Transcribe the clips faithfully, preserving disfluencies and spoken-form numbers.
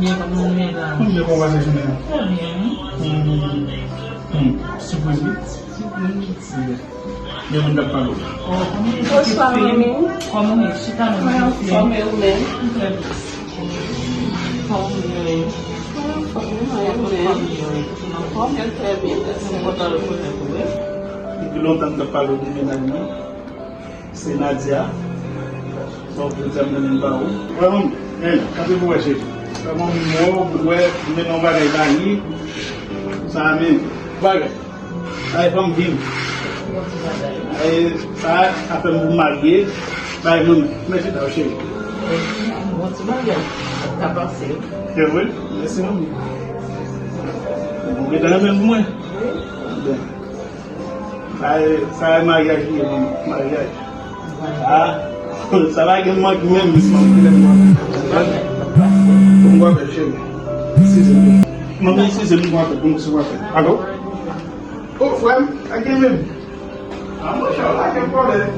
Kòman w ye la? Mwen byen, kòman w pase jounen an? Trè byen, wi. Hmm. Hmm. Sipriz, wi. Sipriz. Gen moun k ap pale w. Oh, kòman w ye? Bonswa, manmi. Kòman w ye? Chita non. Mwen anfòm, e ou menm? Trè byen. Kòman w ye? Mwen anfòm, e ou menm? Fanmi yo, tout moun anfòm? Mwen trè byen, mèsi. Mwen kontan rekonèt ou, wi. Depi lontan m t ap pale w de mennaj mwen. Se Nadia. Donk, jodi a m mennen l ba ou. Wè, manmi, men, kanpe pou wè, cheri. Sa manmi mwen, ou wè, m mennen yon bagay ba li. Sa a menm. Bagay. Sa e fanm vi m. E sa a fè m pou m marye. Bay manmi. Men chita w, cheri. Bon ti bagay. Sa ka pase. Se vre? Mèsi, manmi. Ou gentan renmen l pou mwen? Wi. Byen. Sa e, sa e maryaj li ye, manmi. Maryaj. Ah, sa pa gen mank menm, Miss Manmi. Pou m kwape, cheri. Eskize m. Manmi, eskize m, m kwape, pou m kwape. Alo? Oh, frè m, pa gen menm. Ah, monchè, pa gen pwoblèm.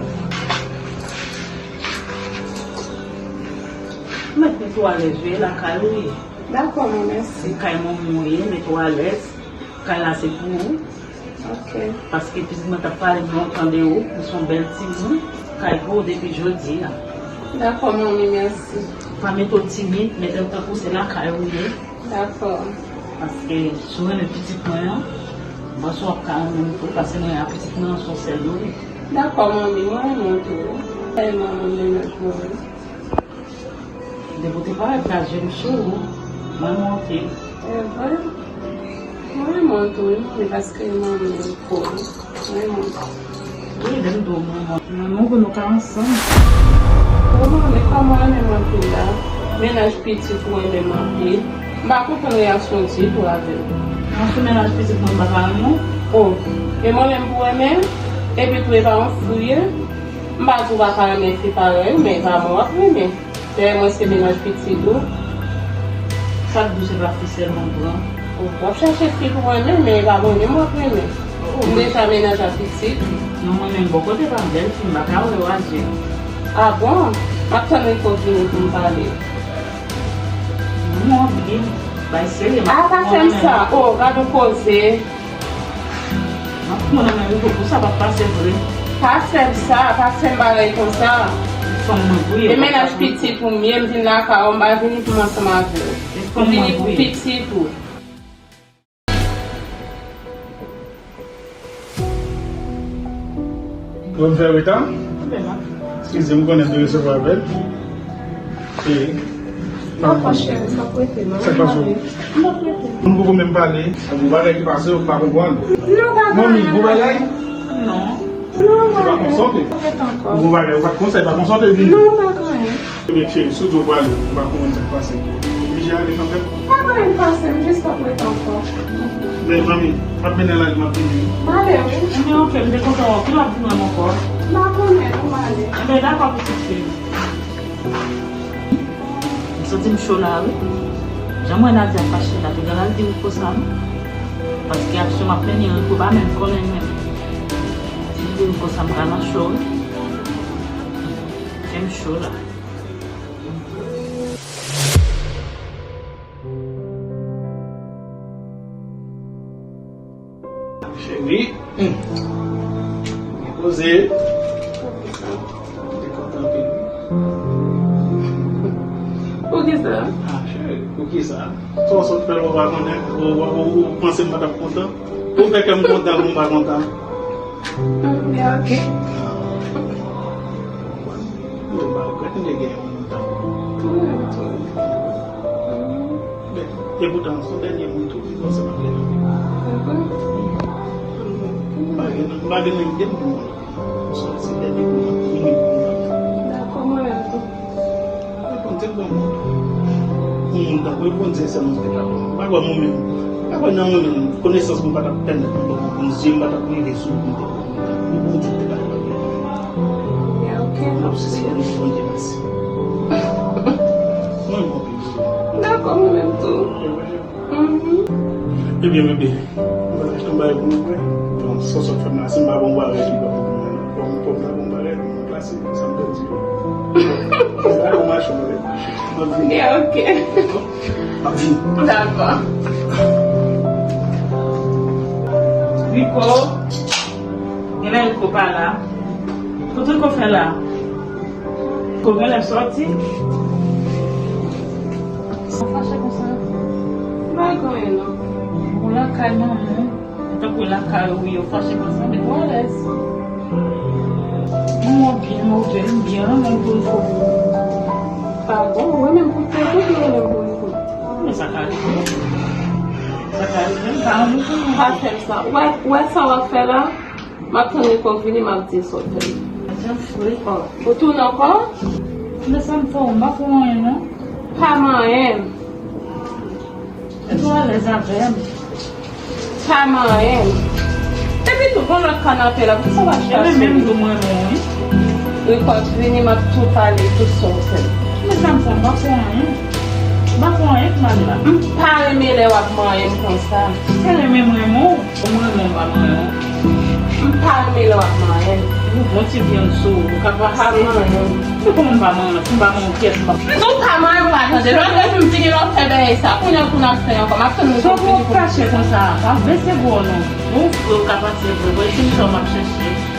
Mèt mete w alèz, wi, lakay ou ye. Dakò, manmi, mèsi. Kay manman w ye, mete w alèz. Kay la se pou ou. Ok. Paske pitit mwen t ap pale m lontan de ou, ou se yon bèl timoun, kay pou ou depi jodi a. Dakò, manmi, mèsi. Pa mete w timid, mete w tankou se lakay ou ye. Dakò. Paske si w renmen pitit mwen an, m panse w ap ka renmen m tou, paske mwen a pitit mwen an se yon sèl nou ye. Dakò, manmi, mwen renmen w tou. Tèlman renmen mennaj mwen. Depi w te parèt la, je m sou ou. Mwen monte. E vre? Mwen renmen w tou, wi, manmi, paske manmi m kou. Mwen renmen w tou. Wi, lè m di w mwen renmen w. Mwen renmen w pou nou ka ansanm. Wi, manmi, kòman w renmen m anpil la? Mennaj pitit ou renmen m anpil. M pa konprann reyaksyon w ditou avè l. Mwen sou mennaj pitit mwen, m pa ka renmen w? Oh, e mwen menm pou renmen? Epi tou, e pa yon fi w ye? M pa di w pa ka renmen fi parèy ou, men e pa mwen w ap renmen. Dayè, mwen se mennaj pitit ou. Sa k di w se pa fi sèlman w pran? W ap chache fi pou renmen, men e pa mwen menm w ap renmen. M deja mennaj a pitit. Non, mwen menm bò kote pa m, bèl fi, m pa ka wè w a je. Ah bon? M ap tann wi ke w vini pou m pale. Non, non, vini. Bay serye, m ap pran nan men w. Ah, pa fè m sa. Oh, gad yon koze. M ap pran nan men w pou sa pa pase vre. Pa fè m sa, pa fè m bagay konsa. Fanm mwen pou ye. E mennaj pitit ou m ye, m vin lakay ou, m pa vini pou m ansanm avè w. M vini pou pitit ou. Ou wè m fè reta? Eskize m, konnen m te resevwa apèl. E, papa cheri, sa prete non. Sa k pase w? M pa prete. Moun poko menm pale. Gon bagay ki pase, ou pa konprann. Non, pa gen anyen. Manmi, gon bagay? Non. Non, pa gen. Se pa konsa w te. Gon bagay, ou pa t konsa, e pa konsa w te vini. Non, pa gen anyen. Ebyen, cheri, si w di w prale, ou pa konprann sa k pase. Ou oblije ale kanmenm. Pa gen anyen k pase, m jis pa prete ankò. Men, manmi, m ap mennen l ale, m ap vini. M ale, wi. Ebyen, oke, m te kontan wè w. Kilè w ap vin wè m ankò? M pa konnen, non, m ale. Ebyen, dakò, pitit fi m. M santi m cho la, wi. Jan m wè Nadia fache la, te gen lè l di Rico sa, non? Paske aksyon m ap mennen, Rico pa menm konnen l menm. Si l di Rico sa, m ka nan cho, wi. Jan m cho la. Cheri, hmm. Byen poze. Poukisa? Mwen te kontan anpil, wi. Poukisa? Ah, cheri, poukisa? Sa w sot fè l, ou pa konnen, ou, ou, ou, ou panse m pa t ap kontan? Ou fè kè m kontan, pou m pa kontan? Hmm, byen, oke. Mwen pa regrèt m te gen yon moun tankou ou. Mwen menm tou. Men, epoutan, se yon dènye moun tou ki panse m ap leve. M pa gen, m pa gen menm de moun. Se, se dènye moun, inik moun. Dakò, mwen menm tou. Bondye bon moun. Yon moun tankou Bondye sèlman ki te ka ban m. M pa kwè mwen menm. M pa kwè nan mwen menm. Konesans mwen pa t ap pèmèt mwen ban m bon zye, m pa t ap rive sou li pou m te ban m. Pou Bondye te bay bagay. Ya, oke, m ap sezi. Bondye mèsi. Mwen bon. Dakò, mwen menm tou. Mhm. Ebyen, bebe, mwen achte yon bagay pou nou bwè. Bon, sa w sot fè m la, si m pa bon bagay, li pa bon pou mwen, non. Bon, m pòv la, bon bagay, bon, klase, sa m pèdi. Sa yo mache, mwen. Mwen vini. Ya, oke. Dakò? Dakò. Rico, genlè Rico pa la. Kote Rico fè la? Rico genlè sòti. Sa fache konsa? Pa gen anyen non. Ou lakay manman. Tankou lakay ou ye, ou fache konsa, met ou alèz. Mwen byen, mwen byen, m byen renmen pou Rico. Pa bon, ou renmen pou tèt ou, ou renmen pou Rico? Men sa ka rive. Sa ka rive, m pa renmen pou mwen. Pa fè m sa. Ou wè, ou wè sa w ap fè la? M ap tann Rico vini, m ap di sa w fè. Jan fre. Ou tounen ankò? Men sa m fè w, m pa fè w anyen non. Pa manyen m. Epi w alèz avè m. Pa manyen m. Epi tou, gon lòt kanape la, poukisa w pa chwazi? Ebyen, menm tou mwen menm, wi. Rico ap vini, m ap tou pale, tout sa w fè. Men sa m fè, m pa fè anyen. M pa fè anyen k mal la. M pa renmen lè w ap manyen m konsa. Se renmen m renmen w. Ou renmen m pa manyen w. M pa renmen lè w ap manyen m. Yon bon ti vyann sou ou, ou ka pase. Pa manyen m. Men kòman m pa manyen w? Si m pa manyen w, kiyès m ap... M di w pa manyen m, pa tande. Lòt lè, m di gen lòt fè bagay sa. Kounye a, pou n ap fè ankò. M ap tann ou pou fini pou m fè sa. Sa pou w fache konsa? Pa bese vwa w non. Bon, frè, ou ka pase vre. Bon, e ti m sa w m ap chèche.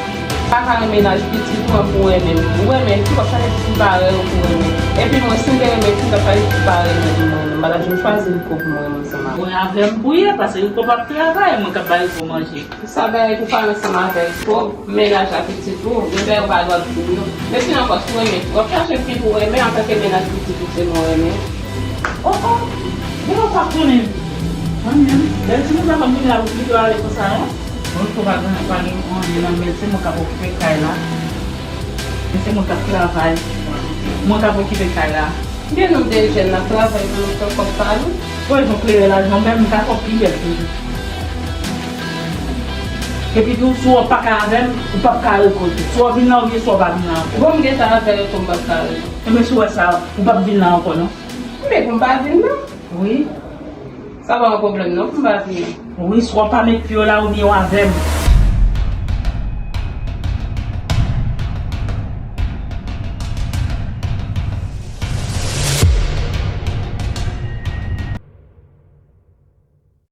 Pa ka renmen mennaj pitit ou an pou renmen m. Ou renmen l tou, paske sa fè pitit m pa renmen ou pou renmen. Epi mwen, si m te renmen pitit m, sa fè pitit m pa renmen m, mwen menm. M pa ta janm chwazi Rico pou mwen renmen ansanm avè l. Mwen avè m pou ye, paske Rico p ap travay, mwen k ap bay Rico manje. Sa bagay pou pale ansanm avè Rico, mennaj la pitit ou, gen bagay ou pa dwe ap di m non. Men sinon ankò, si w renmen, w ap chache fi pou renmen antanke mennaj pitit ou, se mwen renmen. Oh, oh, men ou pa konnen. Mwen menm, lè timoun sa konn vini la, ou plito ale konsa, non? Mwen, Rico pa gen, pa gen anyen nan men l, se mwen k ap okipe kay la. Men se mwen k ap travay. Mwen k ap okipe kay la. Gen nonm de jèn n ap travay pou nou fè kòb pa nou. Bon, e jan w klere lajan, men m ka fè w pi bèl toujou. Epi tou, si w pa ka avè m, ou p ap ka rekolte. Si w vin la, ou vin, si w pa vin la ankò. Bon, m gentan avè l, kòm m p ap ka rekolte. Enben, si w wè sa, ou p ap vin la ankò, non? Men pou m pa vin, non. Wi. Sa pa yon pwoblèm, non, pou m pa vini. Wi, si w pa met pye w la, ou vini w avè m.